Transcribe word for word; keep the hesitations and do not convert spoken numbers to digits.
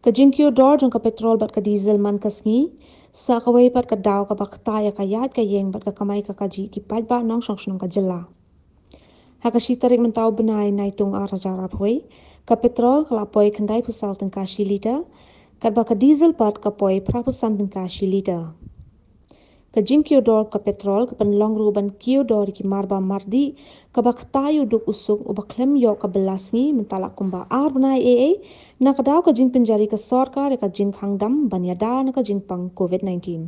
Ka jingkiew dor jong ka petrol bad ka diesel man ka sngi sa kawei pat ka daw kaba ktah ïa ka ïaid ka ïeng bad ka kamai ka kajih ki paidbah nongshong shnong ka jylla. Ha ka shi tarik mynta u bnai Naitung ar hajar arphew, ka petrol ka la poi khyndai phew saw tyngka shi liter, katba ka diesel pat ka poi phra phew san tyngka shi liter. Ka jingkiew dor ka petrol ka pynlong ruh ban kiew dor ïa ki marbam mardih kaba ktah ïa u duk u suk uba khlem ïoh ka bylla sngi mynta la kumba ar bnai ei ei, na ka daw ka jingpynjari ka sorkar ïa ka jingkhang dam ban ïada na ka jingpang covid nineteen.